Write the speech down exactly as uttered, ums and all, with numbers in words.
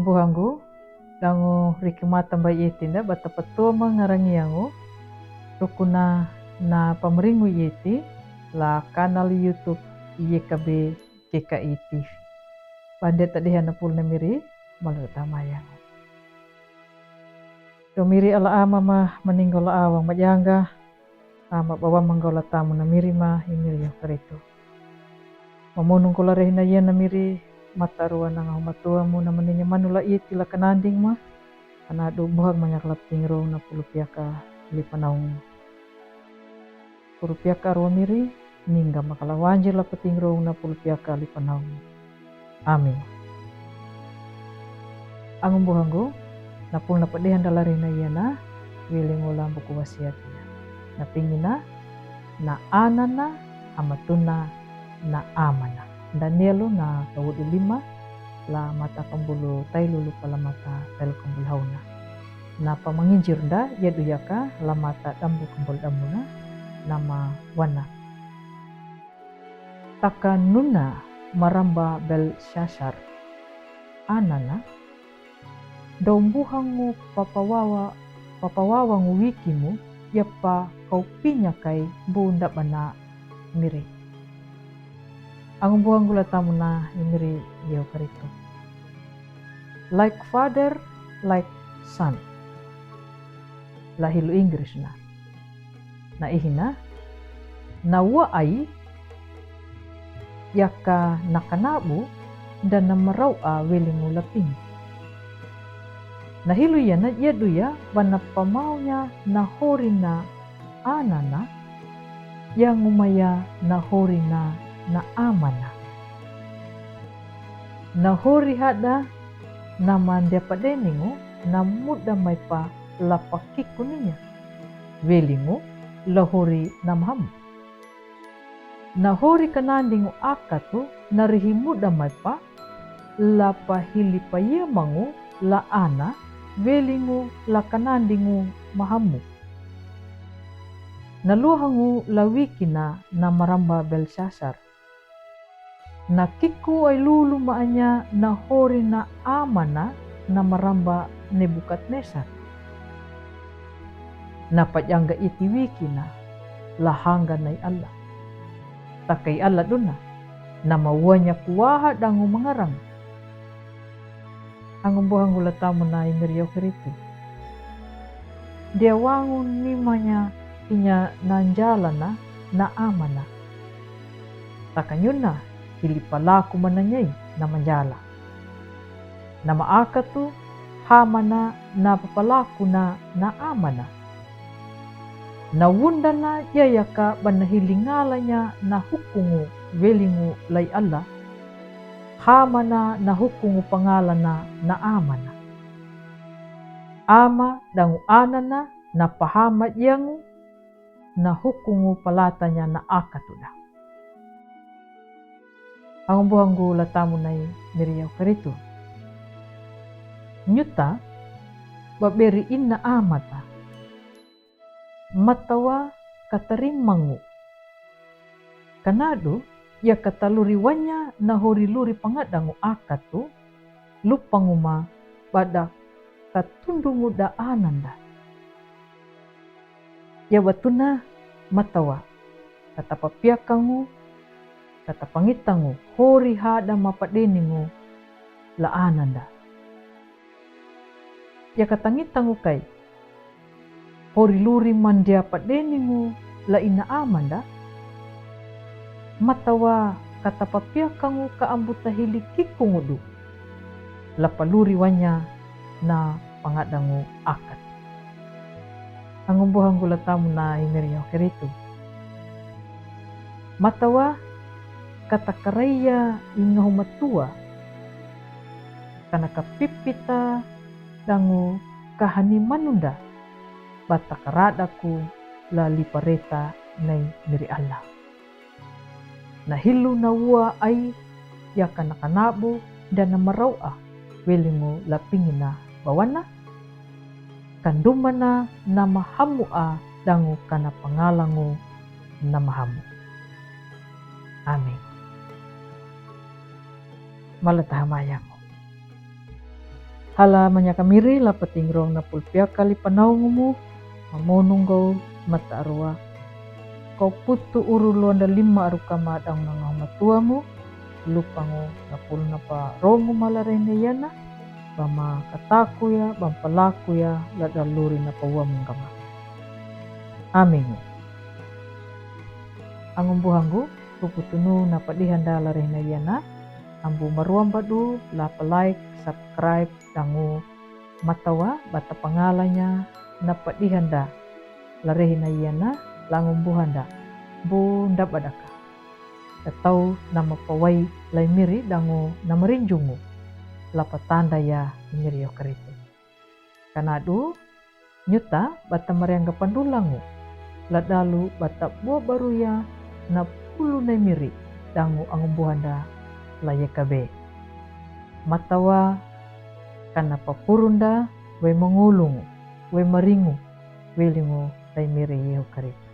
Buhangu, dangu riki mata mbai iti nda bata patua mangarangi angu, rukuna na pamringu iti la kanal YouTube Y K B K K I T V. Bande ta dehan na pul na miri, malu ta mayangu. Do miri ala ama ma maninggo la awang majanga, ama bawa manggo la tamu na miri ma i miri yo karitu. Mamunung kula rehina iya na miri, mata rua na ngahu matua mu na manini manu la iti la kananding ma, kana du buhag manyak la pingro na pulu piaka li panaung. Pulu piaka rua miri, ningga makala wanjir la pating rong na pulu piaka li panaung. Amin. Angumbuhangu, na pul na padehan dala rina iya na, wili ngula buku wasiat iya. Na pingina, na anana, amatuna, na amana. Danielu na kawudu lima, la mata kambulu tailu lupa la mata tailu kambulu hauna. Na pamanginjir nda, yadu yaka, la mata dambu kambulu damuna, nama wana. Taka nuna maramba Belshazzar. Anana, daumbuhangu papawawa, papawawangu wikimu, yapa kau pinya kai bunda bana miri. Angumbuhangu la tamuna i miri yo karitu. Like father, like son. La hilu Inggris na. Na ihina, na wa ai, yaka na kanabu, da na marau a welingu laping. Na hilu ya na yadu ya, bana pamaunya na hori na anana, ya ngumaya na hori na na amana. Na hori hada, na mandia padeningu, na muda mai pa la pakiku ninya. Welingu, la hori na mahamu. Na hori kanandingu akatu, na rihi muda mai pa, la pahili pa yemangu, la ana, welingu, la kanandingu mahamu. Na luhangu la wikina na maramba Belshazzar. Na kiku ai lulu maanya na hori na amana na maramba Nebukadnesar. Na pajanga iti wikina la hanga nai Allah. Takai Allah duna, na mawanya kuwaha dangu mangarang. Angumbuhangu la tamuna i miri yo karitu. Dia wangu nimanya inya na njala na, na amana. Takanyuna hili palaku mana nyai na manjala. Na maakatu hamana na papalaku na, na amana. Na wundana yayaka bana hili ngalanya na hukungu welingu lai Allah. Hamana na hukungu pangalana na amana. Ama dangu anana na pahama yangu na hukungu palatanya na akatuda. Angumbuhangu la tamuna i miri yo karitu. Nyuta baberi ina amata. Matawa katarimangu. Kanadu, ya kataluri wanya na hori luri pangadangu akatu, lupangu ma bada katundungu da ananda. Ya batuna matawa, katapapiakangu, katapangitangu, hori hada mapadeningu la ananda. Ya katangitangu kai, hori luri mandia padeningu la ina amanda, matawa katapapiakangu ka ambuta hili kikungudu, la paluri wanya na pangadangu akat. Angumbuhangu la tamuna i miri yo karitu. Matawa katakaraiya i ngahu matua, kana kapipita dangu kahani manunda, bata karadaku la lipareta nai miri Allah. Na hilu na ua ai ya kana kanabu da na marau a welingu la pingina bawana, kandumana na mahamu a dangu kana pangalangu na mahamu. Amin. Malataha mayangu. Ala manyaka miri la patingrong na pulpia kali panaungumu, mamonunggau mata arua. Kau putu uru luanda lima aru kama daung nangau matuamu, lupangu na pul na pa rongu mala rene yana, bama kataku ya, bam palaku ya, la daluri na pa uamu ngama. Amingu. Angumbuhangu, kuputunu na padihanda la rehna yana, ambu maruambadu la pa like, subscribe, dangu matawa bata pangalanya na padihanda la rehna yana la angumbuhanda bu ndabadaka. Tatau nama pawai lai miri dangu nama rinjungu la patanda ya miri yo karitu. Kanadu nyuta bata mariangga pandulangu, la dalu bata bua baruya na pulu nai miri dangu angumbuhanda la yekabe. Matawa kana papurunda we mangulungu, we maringu, we lingu lai miri yehu karitu.